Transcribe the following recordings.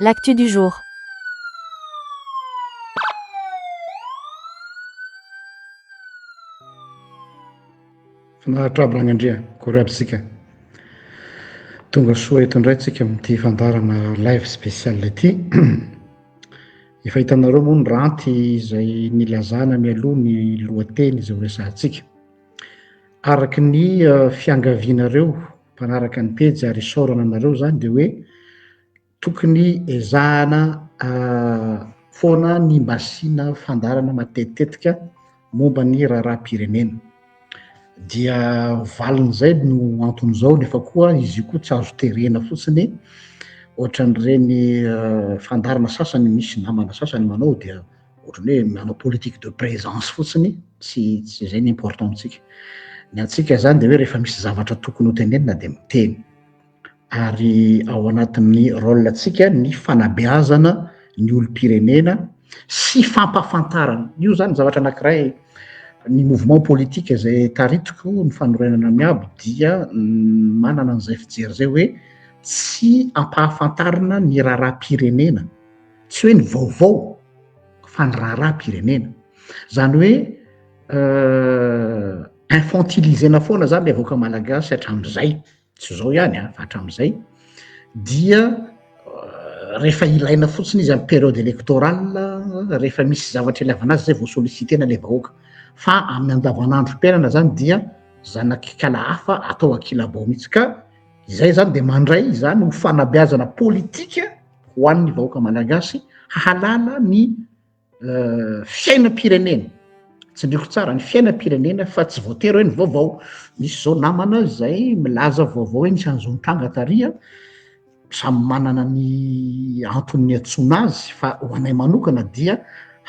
L'actu du jour. Finaritra aby Ragnandria, akory aby tsika. Tonga soa eto indray tsika amin'ity fandaharana live spécial ity. Efa hitanareo moa ny ranty izay nilazana mialoha ny lohateny izay horesahantsika. Araka ny eh, fiangavianareo mpanaraka ny pejy ary isaorana anareo izany dia hoe tokony ezahana eh, foana ny mba asiana fandaharana matetitetika momba ny raharaham-pirenena. Dia valin'izay no anton'izao nefa koa izy io koa tsy azo terena fotsiny ohatran'ireny eh, fandaharana sasany misy namana sasany manao dia ohatran'ny hoe manao politique de présence fotsiny, tsy tsy izay ny important amintsika. Ny antsika zany dia hoe rehefa misy zavatra tokony ho tenenina dia miteny. Ary ao anatin'ny rôle antsika ny fanabeazana ny olom-pirenena sy fampahafantarana. Io zany zavatra anankiray, ny mouvement politique izay taritiko, ny fanorenana miabo dia manana an'izay fijery izay hoe tsy ampahafantarina ny raharaham-pirenena. Tsy hoe ny vaovao fa ny raharaham-pirenena. Zany hoe infantilisena foana zany le vahoaka malagasy hatramin'izay, tsy zao ihany an, fa hatramin'izay, dia rehefa ilaina fotsiny izy amin'ny période électorale, rehefa misy zavatra ilaivana azy zay vao solliciter-na le vahoaka. Fa amin'ny andavanandrom-piainana zany dia zanak'ikala hafa atao ankilabao mihitsy ka izay zany dia mandray izany ho fanabeazana politika ho an'ny vahoaka malagasy hahalala ny fiainam-pirenena. Tsindriko tsara ny fiainam-pirenena fa tsy voatery hoe ny vaovao. Misy izao namana izay milaza vaovao hoe nisy an'izao nitranga tary an, samy manana ny antony niantsoana azy fa ho anay manokana dia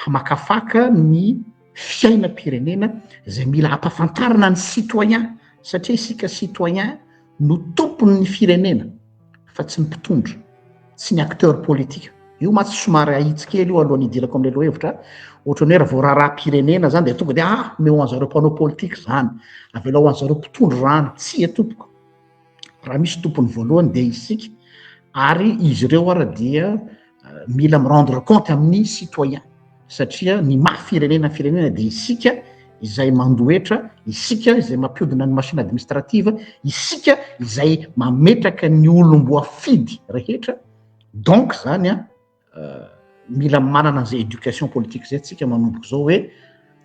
hamakafaka ny fiainam-pirenena izay mila ampafantarina ny citoyen satria isika citoyen no tompon'ny firenena fa tsy ny mpitondra, tsy ny acteur politique. Io mantsy somary ahitsy kely io alohan'ny hidirako amin'ilay lohahevitra, ohatran'ny hoe raha vao raharaham-pirenena zany dia tonga dia ah, omeo an'zareo mpanao politika zany, avelao an'zareo mpitondra zany, tsia tompoko. Raha misy tompony voalohany dia isika, ary izy ireo ara dia mila mi rendre compte amin'ny citoyen satria ny maha firenena firenena dia isika izay mandoa hetra, isika izay mampiodina ny machine administrative, isika izay mametraka ny olom-boafidy rehetra, donc zany an mila manana an'izay éducation politique zay tsika manomboka izao hoe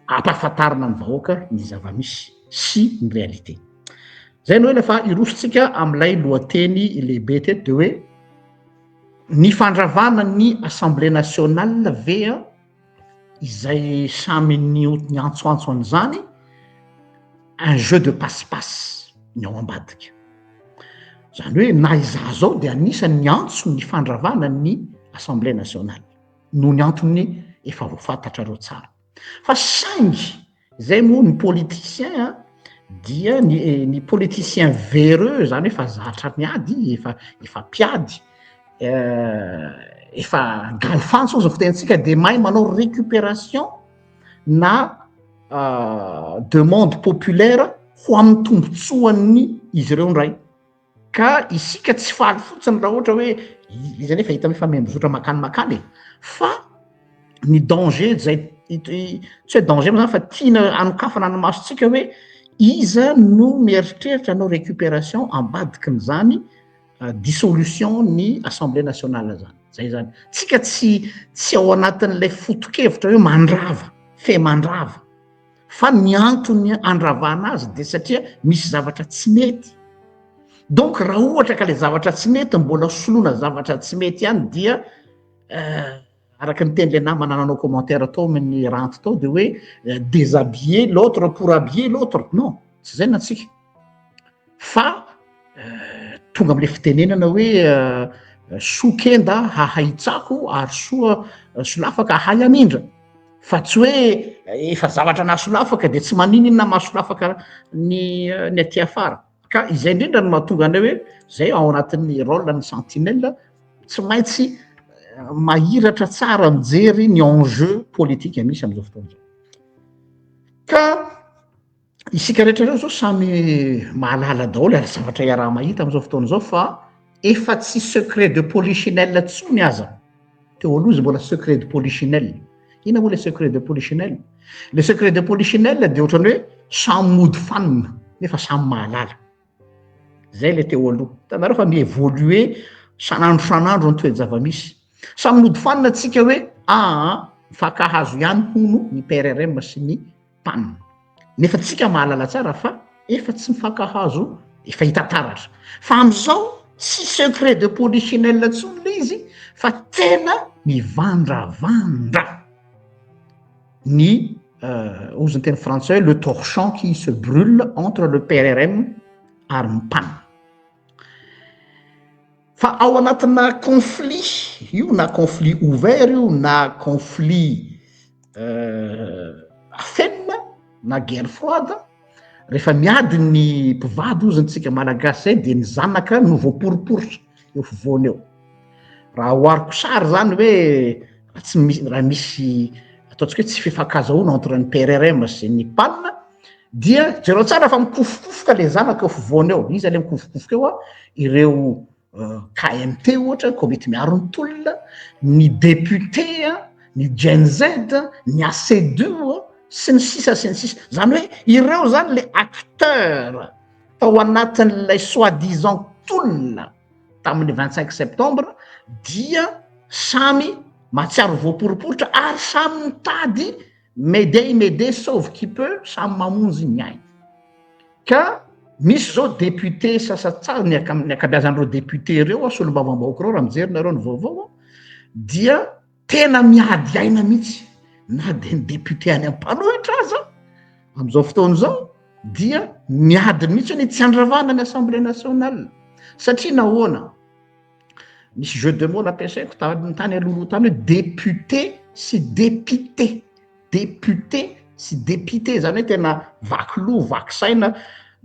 ampahafantarina ny vahoaka ny zava-misy sy ny réalité. Zay no ela fa hirosontsika amin'ilay lohateny lehibe teto dia hoe Ny fandravana ny Assemblée nationale ve izay samy niantsoantso an'izany, un jeu de passe passe ny ao ambadika. Izany hoe na izaho izao dia anisan'ny niantso ny fandravana ny Assemblée nationale noho ny antony efa voafantatrareo tsara. Fa saingy Zay moa ny politicien a dia ny ny politicien véreux zany hoe efa zatra miady, efa efa mpiady, efa galfantsy hozy ny fitenintsika de mahay manao récupération na demande populaire ho amin'ny tombotsoan'ny izy ireo indray. Ka isika tsy faly fotsiny raha ohatra hoe izy anefa hita hoe fa miha-mizotra makany makany e, fa ny danger zay tsy hoe danger moa zany fa tiana hanokafana ny masontsika hoe iza no mieritreritra hanao récupération ambadikin'izany dissolution ny assemblée nationale zany, zay zany. Tsika tsy tsy ao anatin'ilay foto-kevitra hoe mandrava fe mandrava. Fa ny antony andravana azy dia satria misy zavatra tsy mety. Donc raha ohatra ka le zavatra tsy mety mbola soloina zavatra tsy mety ihany dia araka ny teny le namana nanao commentaire tao amin'ny ranty tao dia hoe déshabiller l'autre pour habiller l'autre. Non, tsy zay ny antsika. Fa tonga am'le fitenenana hoe soa kenda hahay hitsako ary soa solafaka hahay hamindra. Fa tsy hoe efa zavatra nahasolafaka dia tsy maninona inona mahasolafaka ny ny aty afara. Ka izay indrindra no mahatonga anay hoe zay ao anatin'ny rôle ny sentinelle tsy maintsy mahiratra tsara mijery ny enjeu politique misy amin'izao fotoana izao. Ka Isika rehetra ireo zao samy mahalala daholo ary zavatra iaraha-mahita amin'izao fotoana izao fa efa tsy secret de polichinelle tsony aza. Teo aloha izy mbola secret de polichinelle. Inona moa le secret de polichinelle? Le secret de polichinelle dia ohatran'ny hoe samy mody fanina nefa samy mahalala. Zay le teo aloha. Hitanareo fa mi-évoluer san'andro san'andro ny toe-java-misy. Samy nody fanina tsika hoe aa mifankahazo ihany hono ny PRRM sy ny PAN. Nefa tsika mahalala tsara fa efa tsy mifankahazo, efa hita taratra. Fa amizao tsy secret de polichinelle tsony le izy fa tena mivandravandra ny hozy ny teny frantsay hoe le torchon qui se brûle entre le PRRM ary ny PAN. Fa ao anatina conflit io na conflit ouvert io na conflit afenina na guerre froide, rehefa miady ny mpivady hozy ntsika malagasy zay dia ny zanaka no voaporiporitra eo afovoany eo. Raha ohariko sary zany hoe raha tsy misy, raha misy ataontsika hoe tsy fifankazahoana entre ny PRRM sy ny PAN dia jereo tsara fa mikofokofoka le zanaka eo afovoany eo. Iza le mikofokofoka eo a? Ireo KMT ohatra, komity miaro ny tolona, ny député, ny Gen Z, ny ACDU sy ny sisa sy ny sisa. Zany hoe ireo zany le acteur tao anatin'ilay soi-disant tolona tamin'ny 25 septembre dia samy mahatsiaro voaporiporitra ary samy mitady Mayday mayday sauve qui peut, samy mamonjy ny ainy. Ka misy zao député sasatsasany, ny ny ankabeazan'ireo député ireo a, solombavambahoaka ireo raha mijery nareo ny vaovao a, dia tena miady aina mihitsy na dia ny député any am-panohitra aza amin'izao fotoana izao dia miady mihitsy ny tsy andravana ny assemblée nationale. Satria nahoana? Misy jeu de mots nampiasaiko tany tany alohaloha tany hoe député sy dépité, député sy dépité, zany hoe tena vaky loha, vaky saina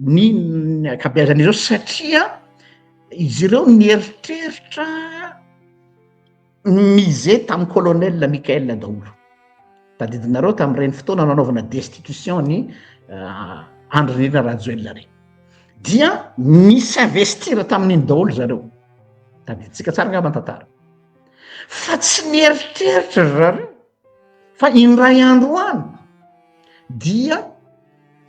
ny ny ankabeazan'izy ireo satria izy ireo nieritreritra mise tamin'ny colonel Michael daholo. Tadidinareo tamin'ireny fotoana nanaovana destitution ny Andry Nirina Rajoelina ireny. Dia ni-s'investir tamin'iny daholo zareo. Tadidintsika tsara angamba ny tantara. Fa tsy nieritreritra ry zareo fa indray andro any dia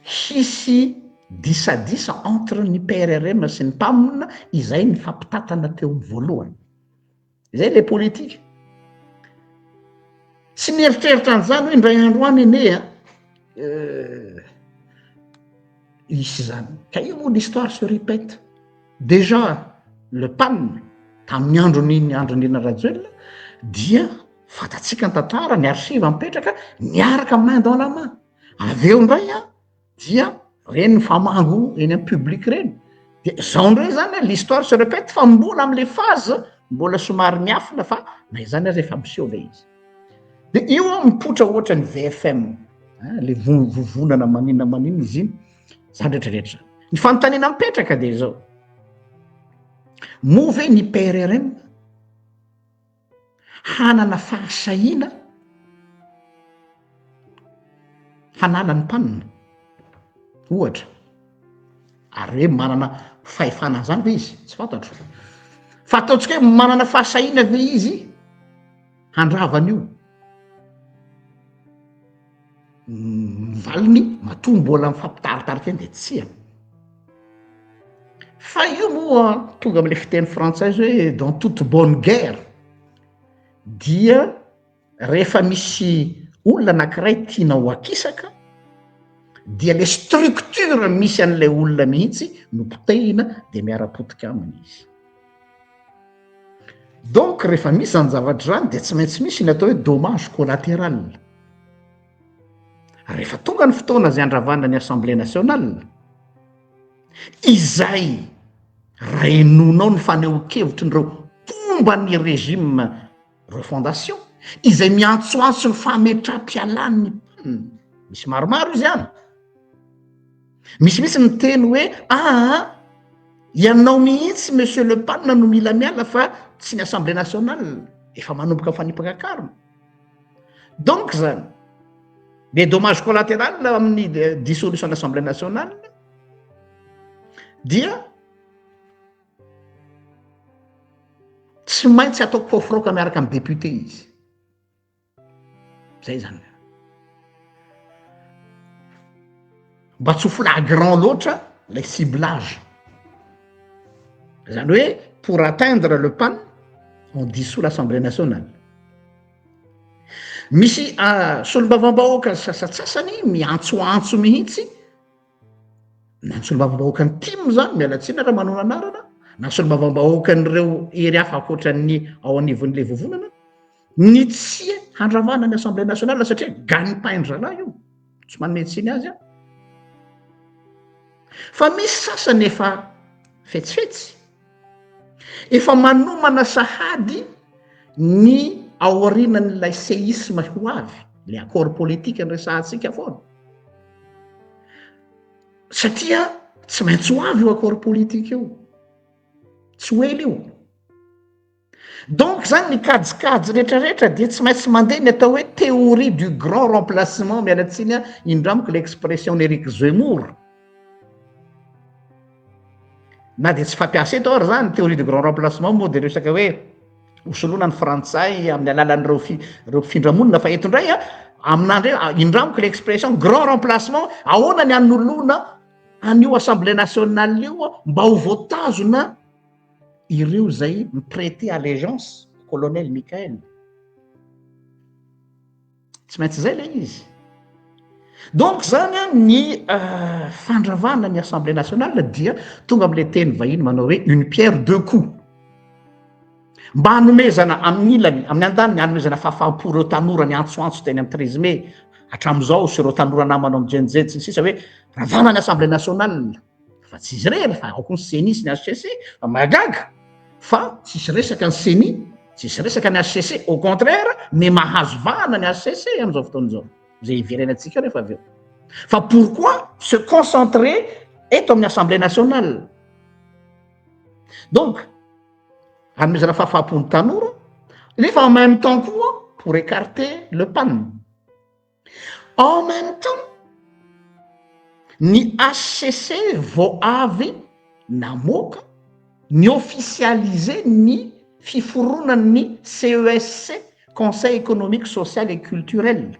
hisy disadisa entre ny PRRM sy ny PAM izay nifampitantana teo amin'ny voalohany. Izay le politika. Tsy mieritreritra an'izany hoe indray andro any anie a hisy izany. Ka io moa l'histoire se répète. Déjà le PAN tamin'ny andron'iny Andry Nirina Rajoelina dia fantatsika ny tantara, ny archive mipetraka niaraka main dans la main. Avy eo indray a dia reny mifamango eny amin'ny public reny de zao ndray zany l'histoire se répète fa mbola am'le phase mbola somary miafina fa na izany aza efa miseho le izy de io a mipotra ohatra ny VFM le vovonana maninona maninona izy iny zany rehetrarehetra zany ny fanontaniana mipetraka de zao moa ve ny PRRM Hanana fahasahiana hanala ny mpanina, ohatra, ary hoe manana fahefana an'izany ve izy? Tsy fantatro. Fa ataontsika hoe manana fahasahiana ve izy handrava an'io? Ny valiny, matoa mbola mifampitaritarika eny dia tsia. Fa io moa tonga amin'ilay fiteny frantsay zao hoe dans toute bonne guerre dia rehefa misy olona anankiray tiana ho akisaka dia le structure misy an'ilay olona mihitsy no potehina dia miara-potika aminy izy. Donc rehefa misy zany zavatra zany dia tsy maintsy misy ny atao hoe dommage collatéral. Rehefa tonga ny fotoana izay andravana ny assemblée nationale, izay raha henoinao ny fanehoan-kevitrin'ireo mpomba ny régime refondation, izay miantsoantso ny fametraham-pialan'ny mponina, misy maromaro izy any, misy mihitsy miteny hoe aa ianao mihitsy monsieur le PAN no mila miala fa tsy ny assemblée nationale, efa manomboka mifanipaka karma. Donc zany, le dommage collatéral amin'ny dissolution de l'Assemblée nationale dia Tsy maintsy atao kofraoka miaraka amin'ny député izy. Zay zany. Mba tsy ho flagrant loatra lay ciblage. Zany hoe pour atteindre le PAN, on dissout l'Assemblée nationale. Misy ah, solombavambahoaka sasatsasany miantsoantso mihitsy na ny solombavambahoakan'ny tim zany, miala tsiny raha manao anarana, na solombavambahoakan'ireo hery hafa ankoatran'ny ao anivon'ilay vovonana, ny tsy handravana ny Assemblée nationale satria gagne-pain-dry zalahy io, tsy manome tsiny azy aho. Fa misy sasany efa fetsifetsy, efa manomana sahady ny aorianan'ilay séisme ho avy, ilay accord politique niresahantsika foana. Satria tsy maintsy ho avy io accord politique io, tsy ho ela io. Donc zany ny kajikajy retraretra dia tsy maintsy mandeha ny atao hoe théorie du grand remplacement, miala tsiny a, indramiko le expression n'Eric Zemmour. Na dia tsy fampiasa eto ary zany théorie du grand remplacement moa dia resaka hoe hosoloana ny frantsay amin'ny alalan'ireo fi- ireo mpifindramonina fa eto indray a, aminà indray indramiko le expression grand remplacement, ahoana ny hanoloana an'io assemblée nationale io mba ho voatazona ireo izay mi-prêter allégeance colonel Michael. Tsy maintsy izay ilay izy. Donc zany an, ny euh, fandravana ny Assemblée nationale dia tonga amin'ilay teny vahiny manao hoe une pierre deux coups. Mba hanomezana amin'ny ilany, amin'ny andaniny hanomezana fahafaham-po ireo tanora niantsoantso teny amin'ny treize mai hatramin'izao sy ireo tanora namana amin'ny Gen Z sy ny sisa hoe ravana ny Assemblée nationale. Fa tsy izy irery fa ao koa ny Ceni sy ny HCC, fa mahagaga fa tsisy resaka ny Ceni, tsisy resaka ny HCC, au contraire me mahazo vahana ny HCC amin'izao fotoana izao, izay hiverenantsika eo rehefa avy eo. Fa pourquoi se concentrer eto amin'ny Assemblée nationale? Donc, hanomezana fahafaham-po ny tanora, nefa en même temps koa pour écarter le PAN. En même temps, ny HCC vao avy namoaka, ni-officialiser ny fiforonan'ny CESC, Conseil Economique, Social et Culturel.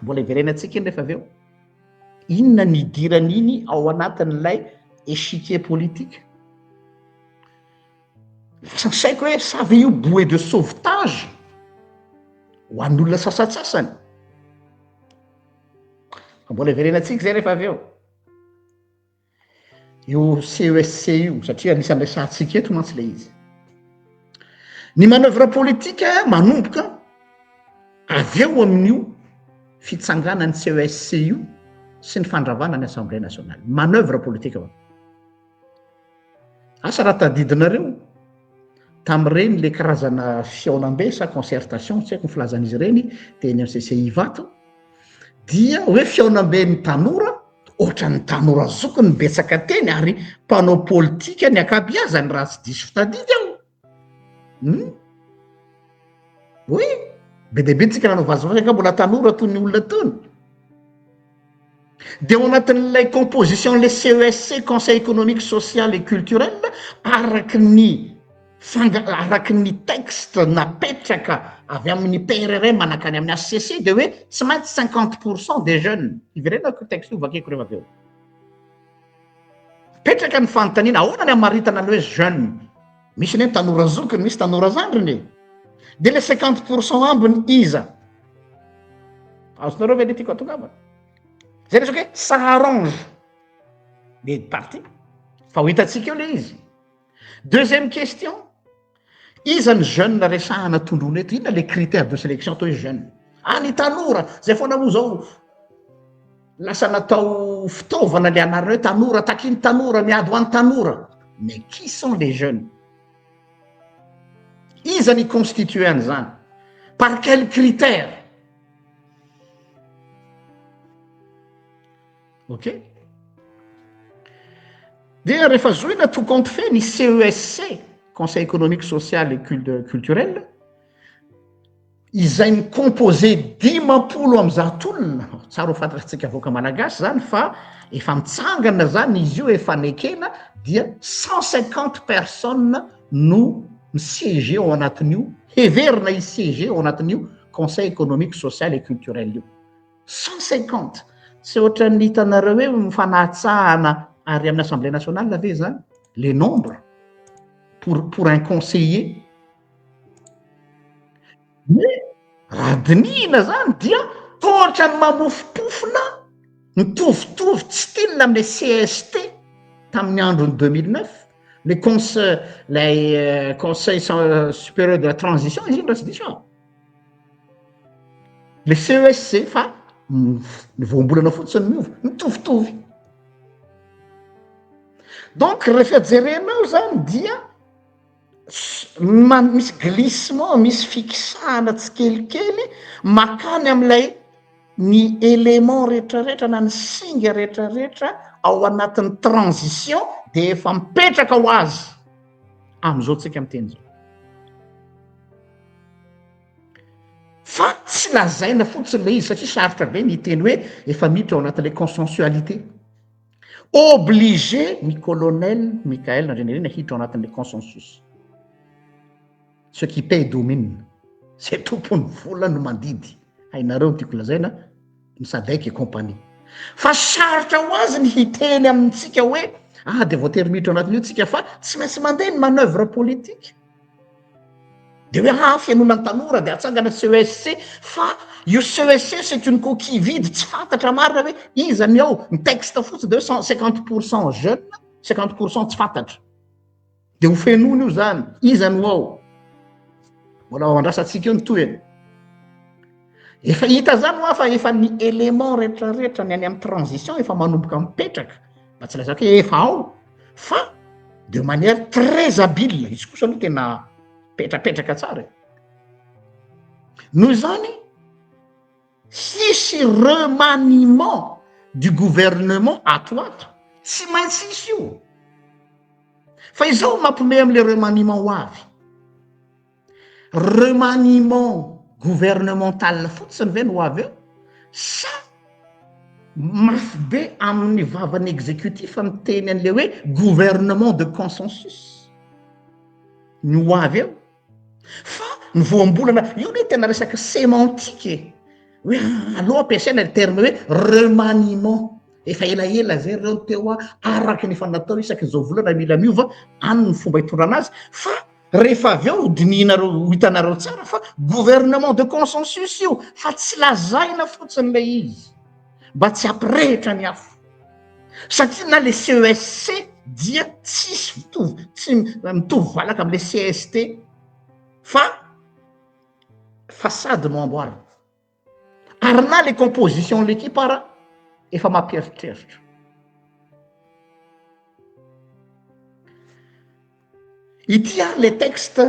Mbola hiverenantsika iny rehefa avy eo. Inona ny idiran'iny ao anatin'ilay échiquier politique? Lasa ny saiko hoe sa ve io bouée de sauvetage ho an'ny olona sasantsasany? Fa mbola hiverenantsika izay rehefa avy eo. Io CESC io, satria anisan'ny resahantsika eto mantsy ilay izy. Ny manœuvre politique manomboka avy eo amin'io fitsanganan'ny CESC io sy ny fandravana ny Assemblée nationale. Manœuvre politique. Asa raha tadidinareo, tamin'ireny le karazana fihaonambe sa concertation, tsy haiko ny filazan'izy ireny, teny amin'ny CCI Ivato, dia hoe fihaonamben'ny tanora, ohatran'ny tanora zokiny betsaka teny ary mpanao politika ny ankabiazany raha tsy diso fitadidy aho. Hmm? Oui, be dia be tsika nanao vazivazy angaha mbola tanora toy ny olona tony. Dia ao anatin'ilay composition le CESC, Conseil économique, social et culturel, araky ny fanga- araky ny texte napetraka avy amin'ny PRRM nankany amin'ny HCC dia hoe tsy maintsy 50 pour cent des jeunes. Iverenako io texte io vakiko rehefa avy eo. Petraka ny fanontaniana, ahoana ny hamaritana ny hoe jeune? Misy anie ny tanora zokiny, misy tanora zandriny e. Dia le 50 pour cent ambiny iza? Azonareo ve le tiako atongavana? Zay resaka hoe ça arrange les partis. Fa ho hitantsika eo le izy. Deuxième question, iza ny jeune resahana tondroina eto? Inona le critère de sélection atao hoe jeune? Ah, ny tanora, zay foana moa zao lasa natao fitaovana le anarana hoe tanora, takin'ny tanora, miady ho an'ny tanora. Mais qui sont les jeunes? Iza ny constituer an'izany? Par quel critère? Ok? Dia rehefa zohina tout compte fait ny CESC, Conseil économique, social et culturel, izay mi-composer 150 olona, tsara ho fantatr'tsika vahoaka malagasy zany fa efa mitsangana zany izy io, efa nekena, dia 150 personnes no mi-siéger ao anatin'io, heverina hi-siéger ao anatin'io Conseil économique, social et culturel io. 150! Tsy ohatran'ny hitanareo hoe mifanatsahana ary amin'ny Assemblée nationale ve izany? Le nombre pour pour un conseiller. Mais raha dinihina zany dia toa ohatran'ny mamofompofona mitovitovy style amin'ilay CST tamin'ny andron'ny 2009, le conse- lay conseil supérieur de la transition izy iny raha tsy diso aho. Le CESC fa ny voambolana fotsiny miova, mitovitovy. Donc rehefa jerenao zany dia misy glissement, misy fikisahana tsikelikely makany amin'ilay ny élément rehetrarehetra na ny singa rehetrarehetra ao anatin'ny transition dia efa mipetraka ho azy amin'izao tsika miteny izao. Fa tsy lazaina fotsiny ilay izy satria sarotra be ny hiteny hoe efa miditra ao anatin'ilay consensualité. Obligé ny colonel Michaël Randrianirina hiditra ao anatin'ilay consensus. Ce qui paye domine. Zay tompon'ny vola no mandidy. Hainareo ny tiako lazaina, ny Sadec et compagnie. Fa sarotra ho azy ny hiteny amintsika hoe ah dia voatery miditra ao anatin'io tsika fa tsy maintsy mandeha ny manoeuvre politique. Dia hoe ah fenoina ny tanora dia atsangana CESC fa io CESC c'est une coquille vide tsy fantatra marina hoe iza ny ao, ny texte fotsiny dia hoe 150 % jeune, 50 % tsy fantatra. Dia ho fenoina io zany, iza no ao? Mbola ao andrasantsika eo ny tohiny. Efa hita zany hoa fa efa ny élément rehetrarehetra ny any amin'ny transition efa manomboka mipetraka, mba tsy lazaiko hoe efa ao fa de manière très habile, izy kosa aloha tena petrapetraka tsara e. Noho izany, hisy remaniement du gouvernement ato ato, tsy maintsy hisy io. Fa izao mampiomehy amin'ilay remaniement ho avy. Remaniement gouvernemental fotsiny ve no ho avy eo sa mafy be amin'ny vavan'ny exécutif miteny an'ilay hoe gouvernement de consensus ny ho avy eo? Fa ny voambolana io anie tena resaka sémantique e, hoe aleo ampiasaina ny terme hoe remaniement, efa elaela zay reo ny teo araky ny efa natao isaky izao volana mila miova any ny fomba hitondrana azy fa Rehefa avy eo dinihinareo ho hitanareo tsara fa gouvernement de consensus io fa tsy lazaina fotsiny ilay izy mba tsy hampirehitra ny afo satria na le CESC dia tsisy mitovy tsy mitovy valaka am'le CST fa façade no amboarina. Ary na le composition l'équipe ara efa mampieritreritra. Ity ary le texte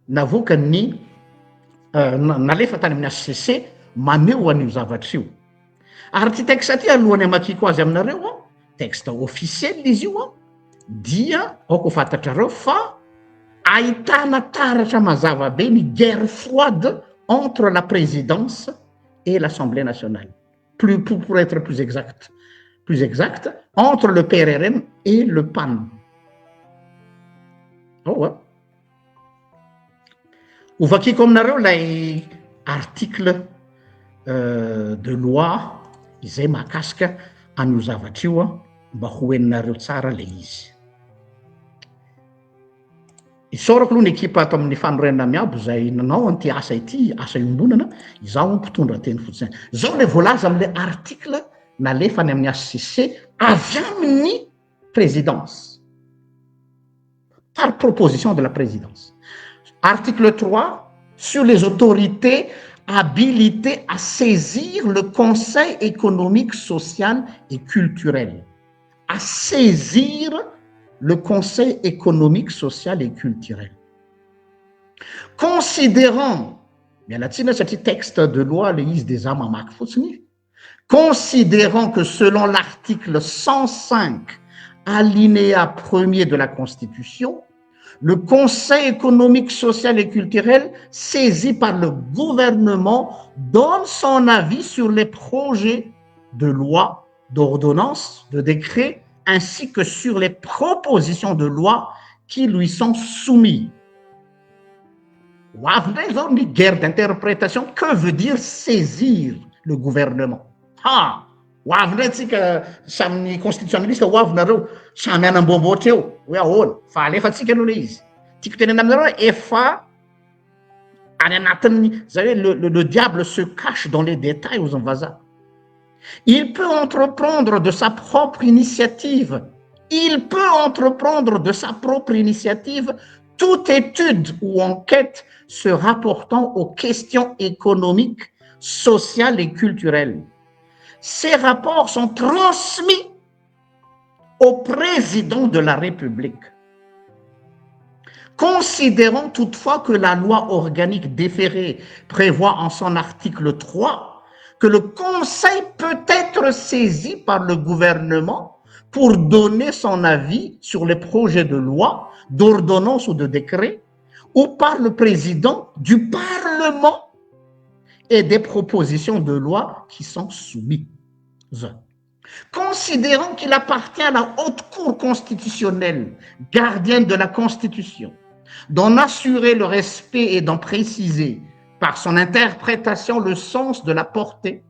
navoakan'ny euh, nalefa tany amin'ny HCC maneho an'io zavatra io. Ary ity texte ity alohan'ny hamakiako azy aminareo an, texte officiel izy io an, dia aoka ho fantatrareo fa ahitana taratra mazava be ny guerre froide entre la présidence et l'Assemblée nationale. Plus, pour, pour être plus exact, plus exact, entre le PRRM et le PAN. Oh, ouais. Hovakiko aminareo ilay article de loi izay mahakasika an'io zavatra io mba ho henonareo tsara ilay izy. Isaorako aloha ny ekipa ato amin'ny fanorenana miabo izay nanao an'ity asa ity, asa iombonana, izaho mpitondra teny fotsiny. Izao ilay voalaza amin'ilay article nalefa any amin'ny HCC avy amin'ny présidence. Par proposition de la présidence. Article 3, sur les autorités habilitées à saisir le Conseil économique, social et culturel. À saisir le Conseil économique, social et culturel. Considérant, miala tsiny satria texte de loi le izy de za mamaky fotsiny, considérant que selon l'article 105 alinéa premier de la Constitution, le Conseil économique, social et culturel saisi par le gouvernement donne son avis sur les projets de loi, d'ordonnance, de décret, ainsi que sur les propositions de loi qui lui sont soumises. Ho avy indray izao ny guerre d'interprétation, que veut dire saisir le gouvernement? Ha! Ho avy indray tsika samy constitutionnaliste, ho avy nareo, samy hanamboamboatra eo, hoe ahoana? Fa alefantsika aloha ilay izy. Tiako tenena aminareo hoe efa any anatin'ny, zay hoe le, le, le diable se cache dans les détails hozy ny vazaha. Il peut entreprendre de sa propre initiative, il peut entreprendre de sa propre initiative toute étude ou enquête se rapportant aux questions économiques, sociales et culturelles. Ces rapports sont transmis au président de la République. Considérant toutefois que la loi organique déférée prévoit en son article 3 que le Conseil peut être saisi par le gouvernement pour donner son avis sur les projets de loi, d'ordonnance ou de décret, ou par le président du Parlement et des propositions de loi qui sont soumises. Considérant qu'il appartient à la haute cour constitutionnelle, gardienne de la Constitution, d'en assurer le respect et d'en préciser par son interprétation le sens de la portée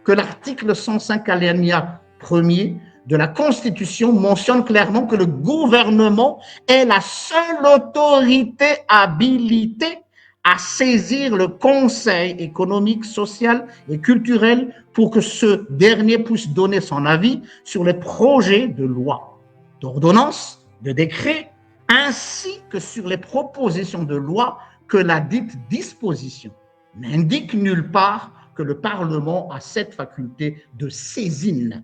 que l'article 105 alinéa 1er de la Constitution mentionne clairement que le gouvernement est la seule autorité habilitée à saisir le Conseil économique, social et culturel pour que ce dernier puisse donner son avis sur les projets de loi, d'ordonnance, de décret, ainsi que sur les propositions de loi que la dite disposition n'indique nulle part que le Parlement a cette faculté de saisine.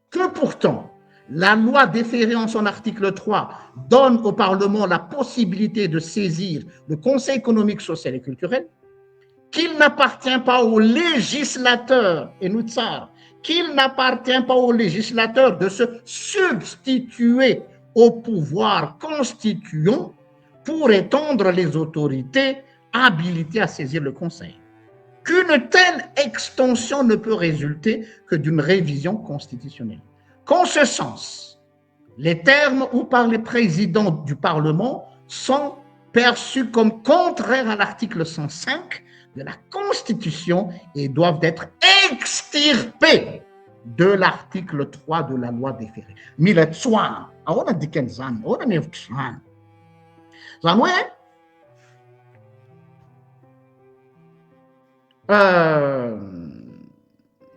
Que pourtant, la loi déférée en son article 3 donne au Parlement la possibilité de saisir le Conseil économique, social et culturel, qu'il n'appartient pas au législateur, et nous tsar, qu'il n'appartient pas au législateur de se substituer au pouvoir constituant pour étendre les autorités habilitées à saisir le Conseil. Qu'une telle extension ne peut résulter que d'une révision constitutionnelle. Qu'en ce sens, les termes où par les présidents du Parlement sont perçus comme contraires à l'article 105 de la Constitution et doivent être extirpés de l'article 3 de la loi déférée. Mila tsoahana. Ahoana ny dikan'izany? Ahoana ny hevitr'izany? Zany hoe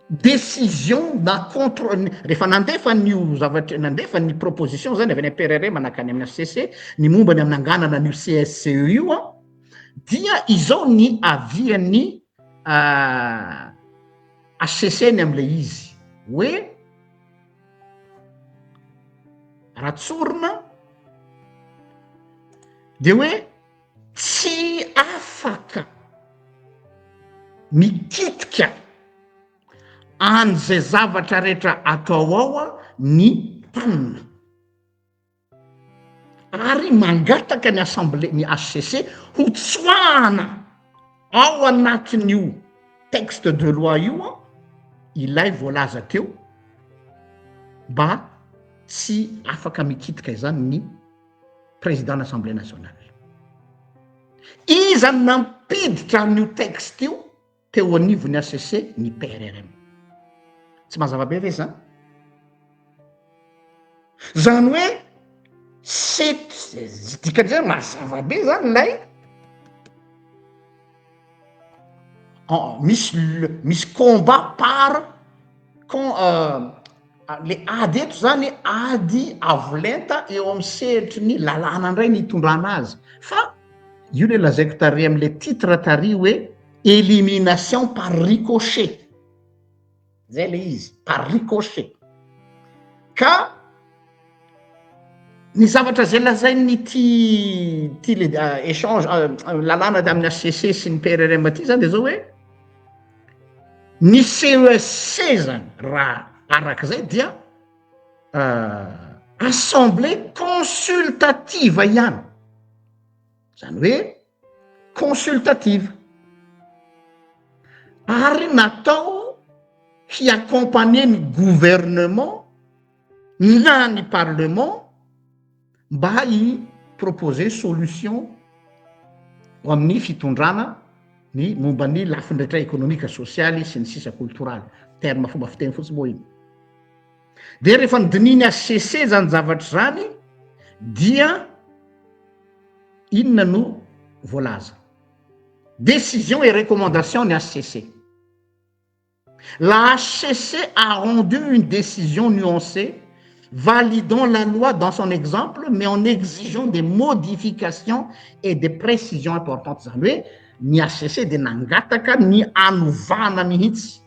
décision na contre rehefa nandefa an'io zavatra nandefa ny proposition zany avy any PRRM nankany amin'ny HCC ny momba ny aminanganana an'io CSCE io an dia izao ny avian'ny HCC ny amin'ilay izy hoe raha tsorina dia hoe Tsy afaka mikitika an'izay zavatra rehetra atao ao ny mpanina ary mangataka ny assemblée ny HCC ho tsoahana ao anatin'io texte de loi io ilay voalaza teo mba tsy afaka mikitika izany ny président ny assemblée nationale. Iza no nampiditra an'io texte io teo anivon'ny HCC? Ny PRRM. Tsy mazava be ve zany? Zany hoe c'est dikan'izay mazava be zany lay misy misy combat par con Le ady eto zany ady avo lenta eo amin'ny sehatry ny lalàna indray ny hitondrana azy fa io le lazaiko tary am'le titre tary hoe élimination par ricochet zay le izy par ricochet ka ny zavatra zay lazain'ny ty ty le échange lalàna amin'ny HCC sy ny PRRM ty zany de zao hoe Ny CESC zany raha arak'izay dia assemblée consultative ihany, zany hoe consultative ary natao hi-accompagner ny gouvernement na ny parlement mba hi proposer solution. Ho amin'ny fitondrana ny momba ny lafiny rehetra ekonomika, sosialy sy ny sisa koltoraly. Terme fomba fiteny fotsiny moa iny. Dia rehefa nodinihin'ny HCC izany zavatra izany dia inona no voalaza? Décision et recommandation ny HCC. La HCC a rendu une décision nuancée validant la loi dans son exemple mais en exigeant des modifications et des précisions importantes. Izany hoe ny HCC dia nangataka ny hanovana mihitsy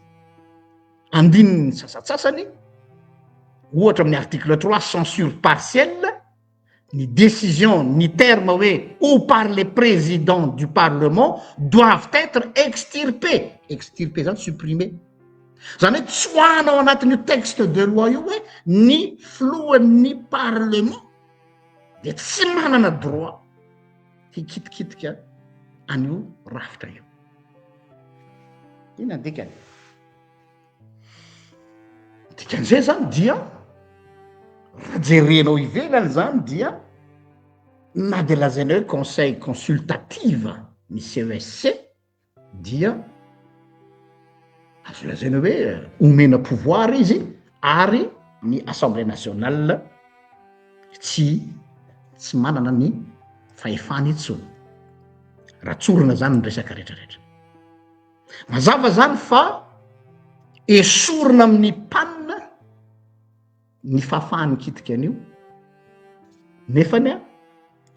andininy sasantsasany, ohatra amin'ny article 3 censure partielle, ny décision ny terme hoe ou par les présidents du parlement doivent être extirpés, extirpés zany supprimer, zany hoe tsoahana ao anatin'io texte de loi io hoe ny filohan'ny parlement dia tsy manana droit hikitikitika an'io rafitra io. Inona ny dikany? Dikan'izay zany dia raha jerenao ivelany zany dia na de lazaina hoe conseil consultative ny CESC dia azo lazaina hoe omena pouvoir izy ary ny assemblée nationale tsy tsy manana ny fahefany intsony. Raha tsorina zany ny resaka rehetrarehetra. Mazava zany fa esorina amin'ny PAN ny fahafahany mikitika an'io nefany a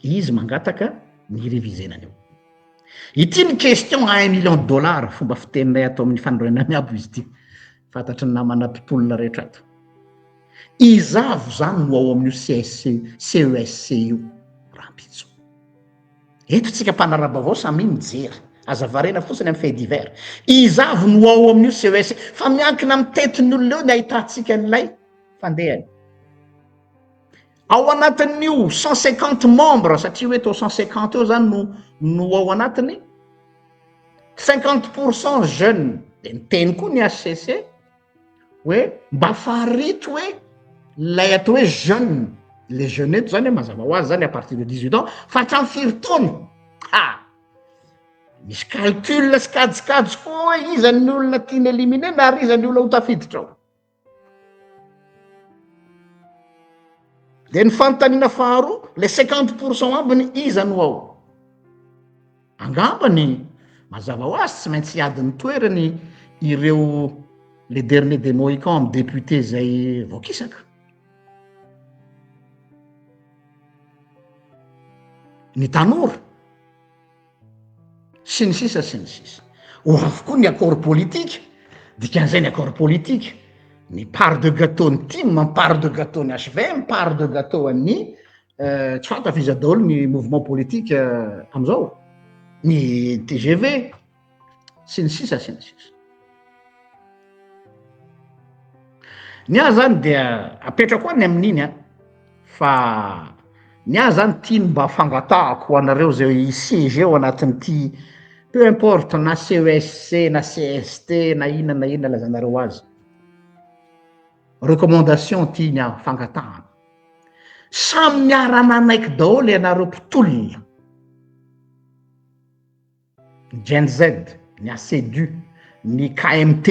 izy mangataka ny réviser-na an'io. Ity ny question à un million de dollars, fomba fiteninay ato amin'ny fanorenana ny abo izy ity, fantatry ny namana mpitolona rehetra ato. Iza avy zany no ao amin'io CSC, CESC io rahampitso? Eto tsika mpanara-baovao samia mijery. Aza variana fotsiny amin'ny fait divers. Iza avy no ao amin'io CES? Fa miankina amin'ny tetin'ny olona eo ny ahitantsika an'ilay fandehany. Ao anatin'io 150 membres, satria hoe tao 150 eo zany no no ao anatiny, 50 pour cent jeunes, dia niteny koa ny HCC, hoe mba farito hoe lay atao hoe jeune, le jeune eto zany mazava ho azy zany à partir de 18 ans fa hatramin'ny firy taona? Ha! Misy calcul sy kajikajy koa hoe iza ny olona tiana éliminer na ary iza ny olona ho tafiditra ao. De ny fanontaniana faharoa, le 50 pour cent ambiny iza no ao? Angambany, mazava ho azy tsy maintsy hiady ny toerany ireo les derniers des mohicans amin'ny député izay voakisaka. Ny tanora sy ny sisa sy ny sisa. Ho avy koa ny accord politique, dikan'izay ny accord politique, ny part de gâteau ny tim, part de gâteau ny HVM, part de gâteau an'ny Eh, tsy fantatra iza daholo ny mouvement politique eh, amizao, ny tgv sy ny sisa sy ny sisa. Ny ahy zany dia apetrako any amin'iny an, fa ny ahy zany tiany mba fangatahako ho anareo zay hi-siéger ao anatin'ity peu importe na CESC na CST na inona na inona lazanareo azy. Recommandation ty ny ahy fangatahana. Samy niara-nanaiky daholo ianareo mpitolona, ny Gen Z, ny ACDU, ny KMT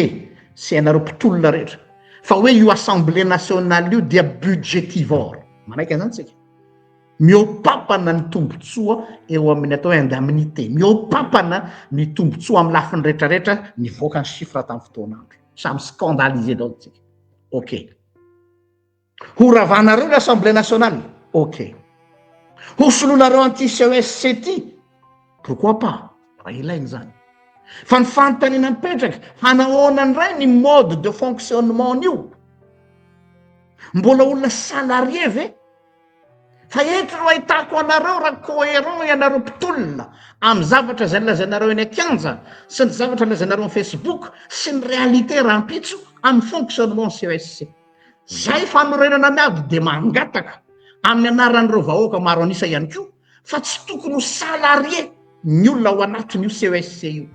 sy ianareo mpitolona rehetra fa hoe io Assemblée nationale io dia budgetivore. Manaiky an'izany tsika? Mihoa-pampana ny tombontsoa eo amin'ny atao hoe indemnité, mihoa-pampana ny tombontsoa amin'ny lafiny rehetrarehetra nivoaka ny chiffre tamin'ny fotoan'andro. Samy scandalisé daholo tsika. Ok. Ho ravanareo ny assemblée nationale? Ok. Ho soloinareo an'ity CESC ty? Pourquoi pas, raha ilaina izany. Fa ny fanontaniana mipetraka, hanahoana indray ny mode de fonctionnement-n'io? Mbola olona salarié ve? Fa eto no ahitako anareo raha cohérent ianareo mpitolona amin'ny zavatra izay lazainareo eny an-kianja sy ny zavatra lazainareo amin'ny Facebook sy ny réalité rahampitso amin'ny fonctionnement CESC. Zay fanorenana miady dia mangataka amin'ny anaran'ireo vahoaka maro an'isa ihany koa fa tsy tokony ho salarié ny olona ao anatin'io CESC io.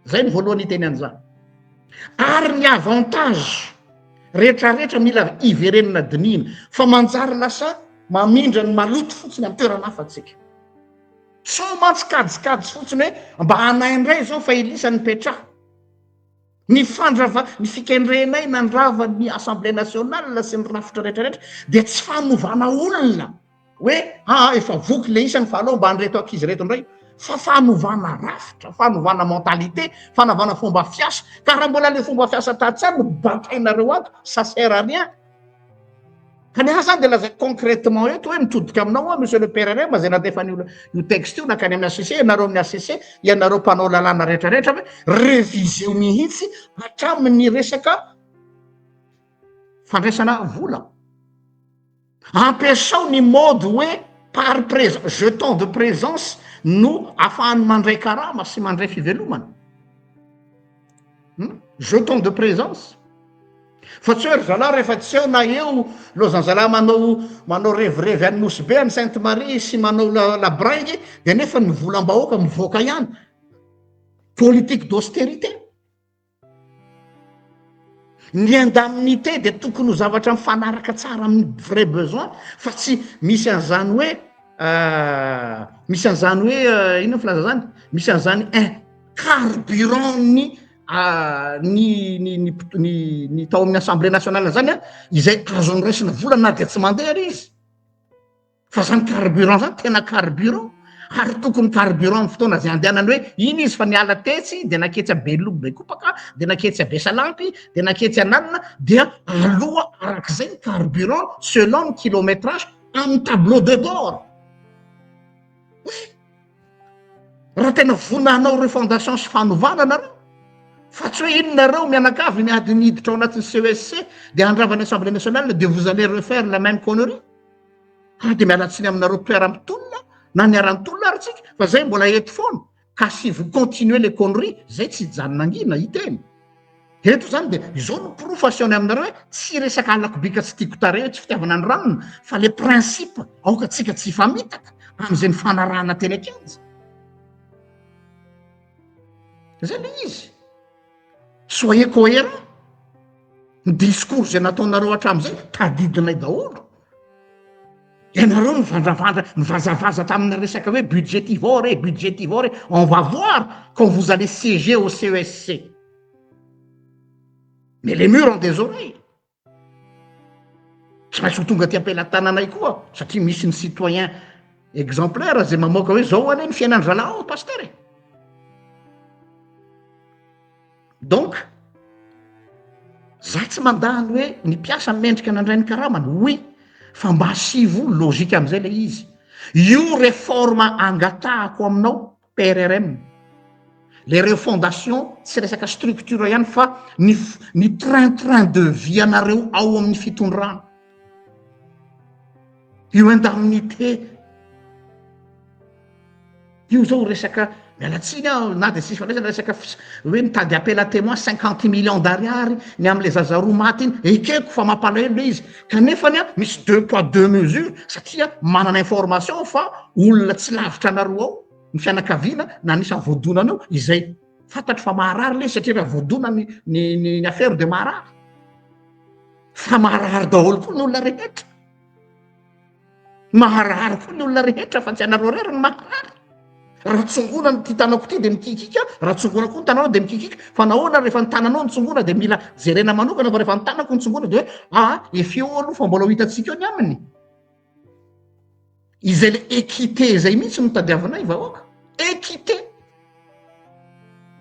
Zay ny voalohany hiteny an'izany. Ary ny avantage rehetrarehetra mila iverenana dinihina fa manjary lasa mamindra ny maloto fotsiny amin'ny toerana hafa tsika. Sao mantsy kajikajy fotsiny hoe mba anay indray izao fa Elisa nipetraha. Ny fandrava, ny fikendrenay nandrava ny Assemblée nationale sy ny rafitra rehetra rehetra dia tsy fanovana olona hoe aa efa voky le isany fa aleo mba an'ireto ankizy ireto indray fa fanovana rafitra, fanovana mentalité, fanavana fomba fiasa. Ka raha mbola le fomba fiasa tatsy ihany no batainareo ato, ça sert à rien. Ka ny ahy zany de lazaiko concrètement eto hoe mitodika aminao aho monsieur le PRRM zay nandefa an'io io texte io nankany amin'ny HCC, ianareo amin'ny HCC, ianareo mpanao lalàna rehetra rehetra hoe reviseo mihitsy hatramin'ny resaka fandraisana vola. Ampiasao ny mode hoe par présence, jeton de présence no afahany mandray karama sy mandray fivelomana. Hum, jeton de présence. Fa tsy hoe ry zalahy rehefa tsy eo na eo lozan-zalahy manao manao revirevy any Nosy Be any Sainte Marie sy manao la la bringue dia nefa ny volam-bahoaka mivoaka ihany. Politique d'austérité. Ny indemnité dia tokony ho zavatra mifanaraka tsara amin'ny vrai besoin fa tsy misy an'izany hoe misy an'izany hoe inona filaza zany? Misy an'izany un carburant ny ny ny ny ny ny tao amin'ny assemblée nationale zany a izay azony raisina vola na dia tsy mandeha ary izy fa zany carburant zany tena carburant ary tokony carburant amin'ny fotoana zay andehanany hoe iny izy fa niala tetsy de naketsy a Beloha Bekopaka de naketsy a Besalampy de naketsy ananina dia aloha arak'izay ny carburant selon ny kilométrage amin'ny tableau de bord. Raha tena vonona hanao refondation sy fanovana nareo, fa tsy hoe iny nareo mianakavy miady ny hiditra ao anatin'ny CESC dia handrava ny Assemblée nationale dia vous allez refaire la même connerie. Ah dia miala tsiny aminareo mpiara-mitolona na niara-nitolona ary tsika fa zay mbola eto foana ka si vous continuez les conneries zay tsy hijanona angina hiteny. Eto zany dia izao no porofo asehony aminareo hoe tsy resaka halako bika tsy tiako tarehy tsy fitiavana ny ranona fa le principe aoka tsika tsy hifamitaka amin'izay nifanarahana teny an-kianja. Zay le izy. Soyez cohérent. Ny discours izay nataonareo hatramin'izay tadidinay daholo. Ianareo nivandravandra, nivazavaza tamina resaka hoe budgétivore e, budgétivore e, on va voir quand vous allez siéger au CESC. Mais les murs ont des oreilles. Tsy maintsy ho tonga aty am-pelatananay koa satria misy ny citoyen exemplaire zay mamoaka hoe zao anie ny fiainan-dry zalahy ao pasteur e. Donc, za tsy mandà ny hoe ny mpiasa mendrika nandray ny karamany, oui, fa mba asivo logique amizay le izy. Io réforme angatahako aminao PRRM, le refondation tsy resaka structure ihany fa ny ny train train de vie anareo ao amin'ny fitondrana. Io indemnité Io zao resaka, miala tsiny aho na dia tsisy ifandraisana resaka hoe mitady appel à témoin 50 millions d'ariary ny amin'ilay zaza roa maty iny, ekeko fa mampalahelo ilay izy, kanefany an misy deux poids deux mesures satria manana information aho fa olona tsy lavitra anareo ao ny fianakaviana na anisan'ny voadona anao izay fantatro fa maharary ilay izy satria raha voadona ny ny ny affaire dia maharary, fa maharary daholo koa ny olona rehetra. Maharary koa ny olona rehetra fa tsy anareo irery ny maharary. Raha tsongoina ny ity tanako ity dia mikikika, raha tsongoina koa ny tananao dia mikikika. Fa nahoana rehefa ny tananao no tsongoina dia mila jerena manokana fa rehefa ny tanako no tsongoina dia hoe aa efa eo aloha fa mbola ho hitantsika eo ny aminy. Izay le équité izay mihitsy no tadiavinay vahoaka. Équité.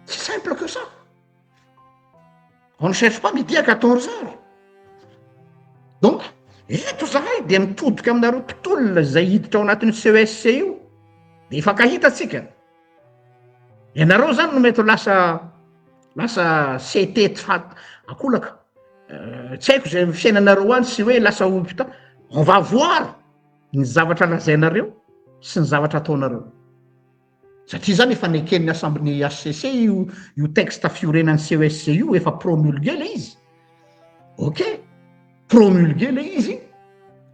C'est simple que ça. On ne cherche pas midi à 14 heures. Donc, eto zahay dia mitodika aminareo mpitolona izay hiditra ao anatin'ny CESC io, dia hifankahita tsika. Ianareo zany no mety ho lasa lasa CT tsy fat akolaka. Euh, tsy haiko izay fiainanareo any sy hoe lasa hôpital. On va voir ny zavatra lazainareo sy ny zavatra ataonareo. Satria zany efa neken'ny assemblée ny HCC io io texte fiorenan'ny CESC io efa promulgué le izy. Ok, promulgué le izy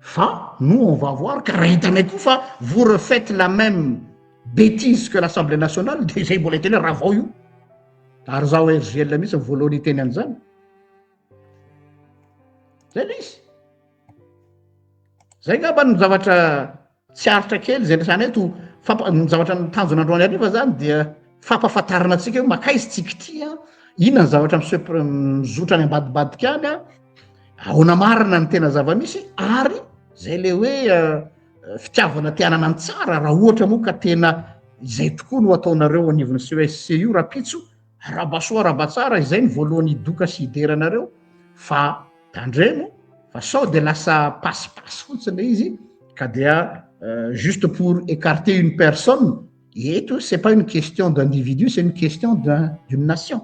fa nous on va voir ka raha hitanay koa fa vous refaites la même bêtise que l'Assemblée nationale de izay mbola hiteny hoe ravao io. Ary zaho RGL mihitsy ny voalohany hiteny an'izany. Zay le izy. Zay ngamba no zavatra tsy aritra kely zay resahana eto. Fampa- ny zavatra ny tanjona androany hariva zany dia fampahafantarana antsika hoe makaiza tsika ity a, inona ny zavatra mi-se mizotra any ambadibadika any a, ahoana marina ny tena zava-misy ary zay le hoe fitiavana te hanana ny tsara raha ohatra moa ka tena izay tokoa no ataonareo anivon'ny CESC io rapitso araba soa araba tsara izay ny voalohany hidoka sy hidera anareo fa tandremo fa sao de lasa pasipasy fotsiny le izy ka dia euh, juste pour écarter une personne eto c'est pas une question d'individu c'est une question d'une nation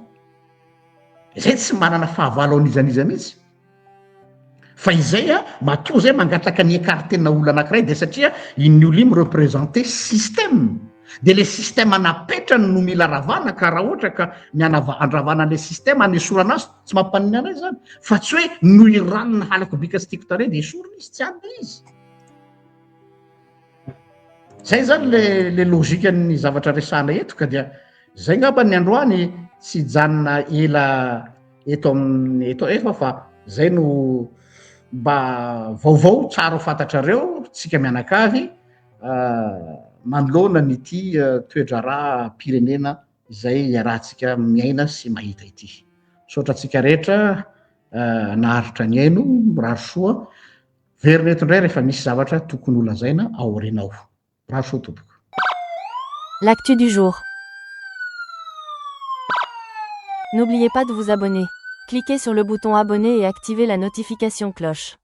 Zay tsy manana fahavalo an'iza n'iza mihitsy. Fa izay a, matoa zay mangataka ny écarter-na olona anankiray dia satria iny olona iny mi-représenter système. Dia le système napetrany no mila ravana ka raha ohatra ka ny anava- andravana an'le système anesorana azy tsy mampanina anay zany. Fa tsy hoe noho i ranona halako bika sy tiako tarehy dia esorina izy, tsy any le izy. Zay zany le le logique ny zavatra resahana eto ka dia zay ngamba ny androany tsy hijanona ela eto amin'ny eto eto fa zay no mba vaovao tsara ho fantatrareo tsika mianakavy manoloana ny ity toe-draharaha-pirenena izay iarahantsika miaina sy mahita ity. Misaotra antsika rehetra naharitra nihaino, mirary soa. Verina eto indray rehefa misy zavatra tokony ho lazaina ao aoriana ao. Mirary soa tompoko. L'actu du jour. N'oubliez pas de vous abonner. Cliquez sur le bouton abonner et activez la notification cloche.